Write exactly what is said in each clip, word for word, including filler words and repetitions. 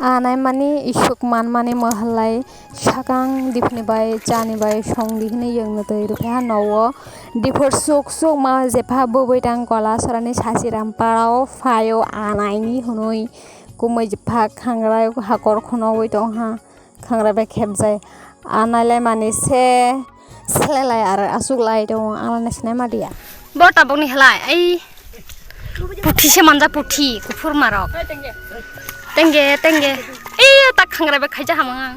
Anaimani isuk manmani mwhalai sakang diphini bai chani bai song di hwnwi yungno twi rwphaiha nowo. Diphor suk suk ma jepha bwbwi tang kola sorani sasiram parao phaio anaini hwnwi kumui jepha khangrai hakor khonogwi tongha. Khangrai bai khebjai anailai mani se selelai aro achuklai tongo, ang nai sinai ma diya. Bo tabukni halai, ai puthi se manjak, puthi kuphur marok. Tenge, tenge. Ei ta khangrai bai khaija hamang ang.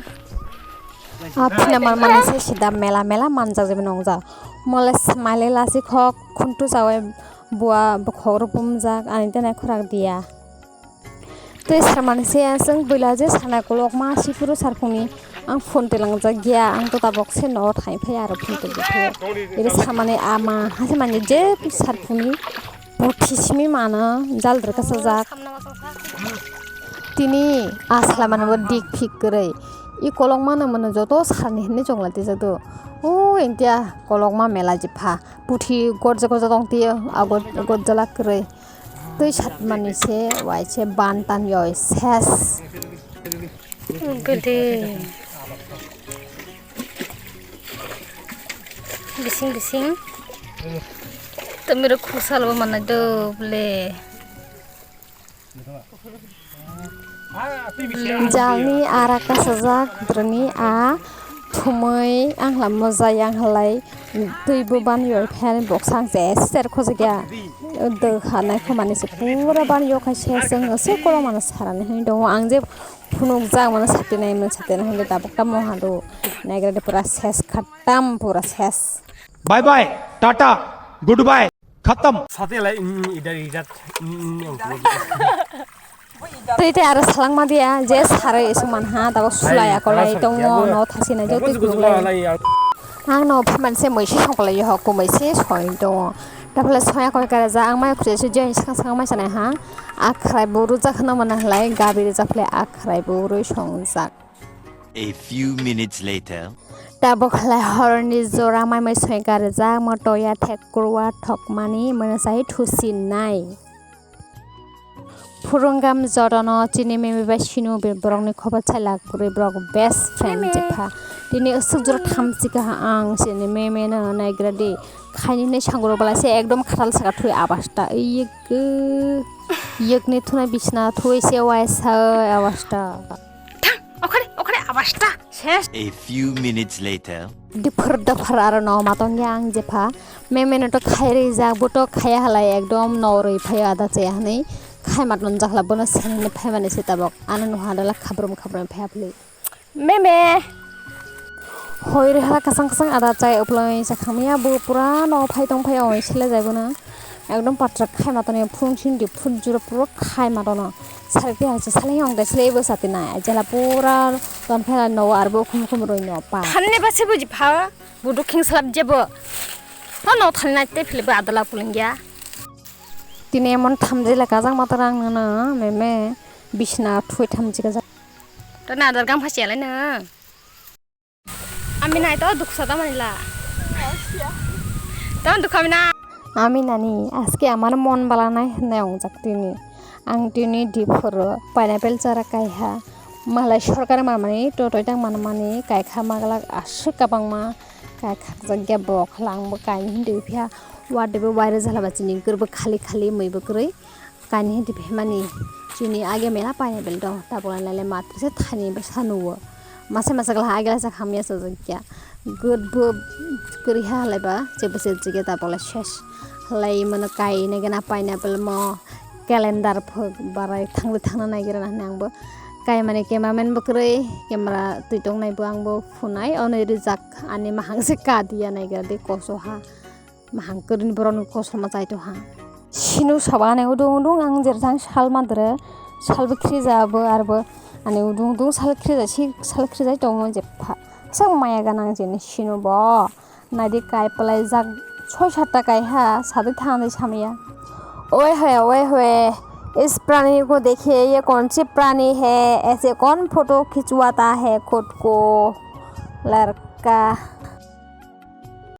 A phina mar mani se sida mela mela manjak jebe nongjak. Mole smile lasi khok khuntu chawi bua bokhok rok bumjak ani tenai khorak diya. Tei samani se aswk bwla je sana kolokma sipuru sarkuni ang phone tilangjak ya, ang to tabok se no thai phai aro phone twi phai. Iri samani ama hase mani je sarkuni puthi simi mano jaldar kasajak. Tini a salamani bo dik phik kwrwi. I kolokma no mano joto salni hinwi chongla tijak do. O intia kolokma mela jepha. Puthi gorja gorja tong tio, a gorja gorja la kwrwi. Twi satmani se waise ban tan yoi ses. Gede. Bising bising. Tomiro khusal bo manai do bole. Jalni ara kasajak droni a thumui ang hla mojai ang hlai twi bo ban yoi phan boksang se ser khojak ya dwkha nai khomani se pura ban yok hai se chwng se kolomano sarani hwnwi tongo ang je phunukjak mano sati nai mano sati nai hwnwi tabuk tamo hado naigra de pura ses khatam pura ses. Bye bye, tata, goodbye. Khatam. Sate lai, mm, idar ijat, mm, mm, ang kulo. Tei tei aro salangma dia, je sare isu manha, dago sulai akolai tongo, no thasi na joto kulo lai. Ang no phaman se moi se songkolai ho, kumai se soi tongo. Taphla soya koi kare ja, ang mai khuje se je sang sang mai sanai ha. Akhrai bo rujak hna mana hlai, gabi rujak le akhrai bo rui songjak. A few minutes later. Tabuk khlai horni jora mai mai soi garijak motoya thek kurwa thokmani mwnasai thusinai. Phurungam jotono chini mimi bai sinu borokni khobo chailak kwrwi borok best friend jepha. Tini aswk jora thamchi kaha ang chini mimi no naigra di khaini hinwi sangro bwlai se ekdom khatal saka thui abasta yek yekni thuna bisna thui se waisa abasta. Thang, okhare, okhare, abasta. Ses. A few minutes later. Diphar daphar aro no matong ya ang jepha. Meme no to khai rijak, bo to khaya halai ekdom noroi phaio ada chaya hwnwi. Khai maton jakla bono senene phaimani se tabok. Ano no hadala khabrum khabrum phaya phli. Meme. Hoi rehala kasang kasang ada chai uploi sakhamiya bo pura no phai tong phai oi sele jai bono. Ekdom patrak khai matani phung sing di phut juro puro khai matano. Sarikti hai se saleng ong de sele bo sati nai. Jela pura ton phela no arbo khum khum roi no pa. Thanne ba se buji pha budu khing slap jebo. No no thanne nai te phile ba adala pulingya. Tini emon thamjila kajak matarang nana meme bisna thui thamji kajak. To na adar gam phasi alai na. Ami nai to duksa da manila. Tamo dukha mina. Ami nani aske amar mon balanai hwnwi ongjak tini. Ang tini diphuru pineapple chara kaiha. Malai sorkar manmani totoi tang manmani kaikha maglak aswk kabangma kaikha jakya bok langbo kaini hindi phiya. Wade bo waire jala ba chini gurbo khali khali mui bo kwrwi. Kaini hwnti phemani chini age mela pineapple dong, tabuk lai lai matri se thani bwsa nuwo. Masa masa kala age lai sa hamya sa jakya. Good bo kwrwi ha halai ba, chebo se jige tabuk lai ses. Halai mano kai nai gana pineapple mo calendar phuk barai thangli thangna nai gira na ang bo. Kai mani cameraman bo kwrwi, camera twi tong nai bo ang bo phunai, onoi rijak ani mahang se ka diya nai gira de koso ha. Mahang kwrwini borokni kosom ma chai tongha. Sinu saba ani udung udung ang jerjang sal madre sal bwkhri ja bo arbo ani udung udung sal khri ja si sal khri jai tongo jepha sak maya ganang jeni sinu bo naidi kai pwlai jak soi satta kai ha sadai thangdai samya. ओए होए ओए होए, इस प्राणी को देखिए, ये कौन सी प्राणी है, ऐसे कौन फोटो खिंचवाता है खुद को। लड़का।